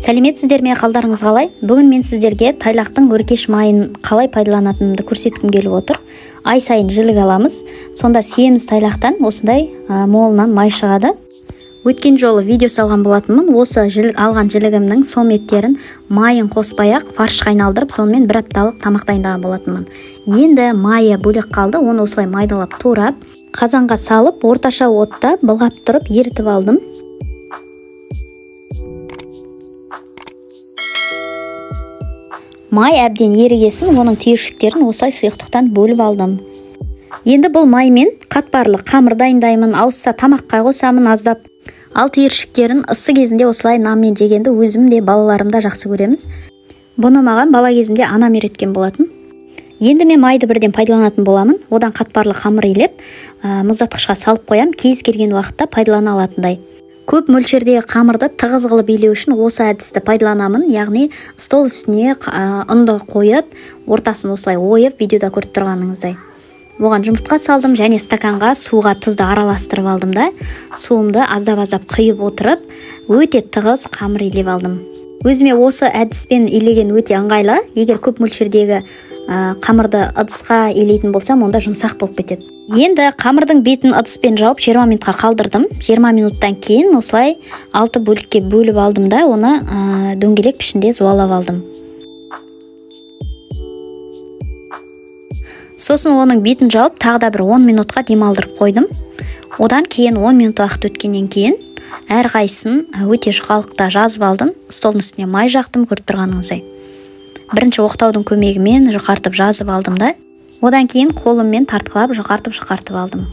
Сәлеметсіздер ме, қалдарыңыз қалай? Бүгін мен сіздерге тайлақтың өркеш майын қалай пайдаланатынымды көрсеткім келіп отыр. Ай сайын жілік аламыз. Сонда семіз тайлақтан осындай молынан май шығады. Өткен жолы видео салған болатынмын. Осы жілік алған жілігімнің сом еттерін майын қоспай-ақ фаршқа айналдырып, сонымен бір апталық тамақ дайындаған болатынмын. Енді майы бөлек қалды. Оны осылай майдалап турап, қазанға салып, орташа отта былғап тұрып ерітіп алдым. Май әбден ерігесін, оның түйіршіктерін осылай сұйықтықтан бөліп алдым. Енді бұл маймен қатпарлы қамыр дайындаймын, ауызса тамаққа қосамын аздап. Ал түйіршіктерін ысы кезінде осылай нанмен жегенді өзім де балаларым да жақсы көреміз. Бұны маған бала кезімде анам үйреткен болатын. Енді мен майды бірден пайдаланатын боламын. Одан қатпарлы қамыр илеп, мұздатқышқа салып қоям, кез келген уақытта пайдалана алатындай. Көп мөлшердегі қамырды тығыз қылып илеу үшін осы әдісті пайдаланамын. Яғни стол үстіне ұнды қойып, ортасын осылай ойып, видеода көріп тұрғаныңыздай. Оған жұмыртқа салдым және стаканға суға тұзды араластырып алдым да, суымды аздап-аздап құйып отырып, өте тығыз қамыр илеп алдым. Өзіме осы әдіспен илеген өте ыңғайлы. Егер көп мөлшердегі қамырды ыдысқа илейтін болсам, онда жұмсақ болып кетеді. Енді қамырдың бетін ыдыспен жауып 20 минутқа қалдырдым. 20 минуттан кейін осылай 6 бөлікке бөліп алдым да, оны дөңгелек пішінде зуалап алдым. Сосын оның бетін жауып, тағы да бір 10 минутқа демалдырып қойдым. Одан кейін 10 минут уақыт өткеннен кейін әрқайсысын өте жұқалықта жазып алдым. Столдың үстіне май жақтым, көріп тұрғаныңыздай. Бірінші оқтаудың көмегімен жұқартып жазып алдым да, одан кейін қолыммен тартқылап жұқартып алдым.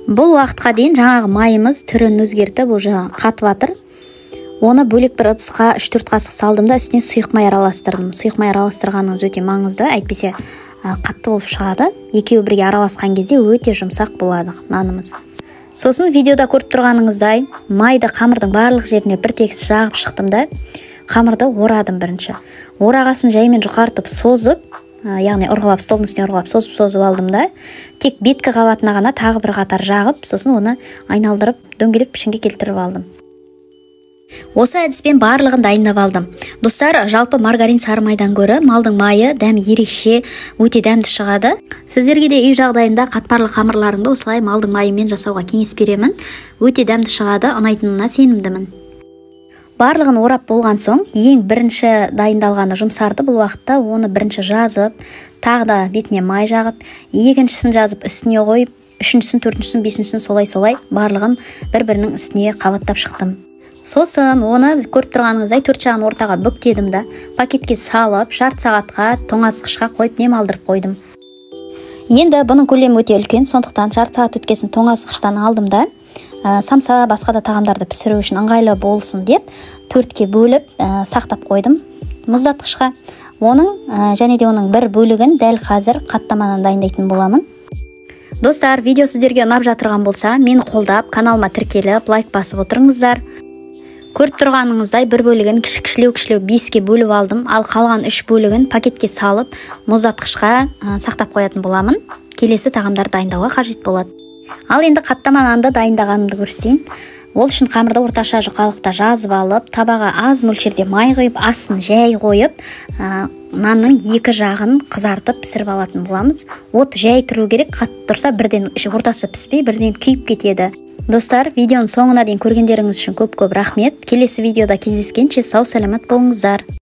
Бұл уақытқа дейін жаңағы майымыз түрін өзгертіп уже қатып жатыр. Оны бөлек бір ыдысқа 3-4 қасық салдым да, үстіне сұйық май араластырдым. Сұйық май араластырғаныңыз өте маңызды, әйтпесе қатты болып шығады. Екеуі бірге араласқан кезде өте жұмсақ болады нанымыз. Сосын видеода көріп тұрғаныңыздай, майды қамырдың барлық жеріне бір тегіс жағып шықтым да, қамырды орадым бірінші. Орағасын жаймен жұқартып созып, яғни ұрғылап, столдың үстіне ұрғылап созып алдым да, тек беткі қабатына ғана тағы бір қатар жағып, сосын оны айналдырып дөңгелек пішінге келтіріп алдым. Осы әдіспен барлығын дайындап алдым. Достар, жалпы маргарин сары майдан гөрі малдың майы дәмі ерекше, өте дәмді шығады. Сіздерге де үй жағдайында қатпарлы қамырларыңды осылай малдың майымен жасауға кеңес беремін. Өте дәмді шығады, ұнайтынына сенімдімін. Барлығын орап болған соң, ең бірінші дайындалғаны жұмсарды. Бұл уақытта оны бірінші жазып, тағы да бетіне май жағып, екіншісін жазып үстіне қойып, үшіншісін, төртіншісін, бесіншісін солай-солай барлығын бір-бірінің үстіне қабаттап шықтым. Сосын оны көріп тұрғаныңыздай төрт жағын ортаға бүктедім да, пакетке салып, жарты сағатқа тоңазытқышқа қойып демалдырып қойдым. Енді бұның көлемі өте үлкен, сондықтан жарты сағат өткесін тоңазытқыштан алдым да, самса басқа да тағамдарды пісіру үшін ыңғайлы болсын деп төртке бөліп сақтап қойдым мұздатқышқа. Оның және де оның бір бөлігін дәл қазір қаттамадан дайындайтын боламын. Достар, видео сіздерге ұнап жатырған болса, мені қолдап, каналыма тіркеліп, лайк басып отырыңыздар. Көріп тұрғаныңыздай бір бөлігін кіші-кішілеу 5-ке бөліп алдым, ал қалған 3 бөлігін пакетке салып, мұздатқышқа сақтап қоятын боламын. Келесі тағамдар дайындауға қажет болады. Ал енді қаттама нанды дайындағанымды көрсетейін. Ол үшін қамырды орташа жұқалықта жазып алып, табаға аз мөлшерде май құйып, астын жай қойып, нанның екі жағын қызартып пісіріп алатын боламыз. От жай тұру керек, қатты тұрса бірден ортасы піспей, бірден күйіп кетеді. Достар, видеоның соңына дейін көргендеріңіз үшін көп-көп рахмет. Келесі видеода кездескенше сау-саламат болыңыздар.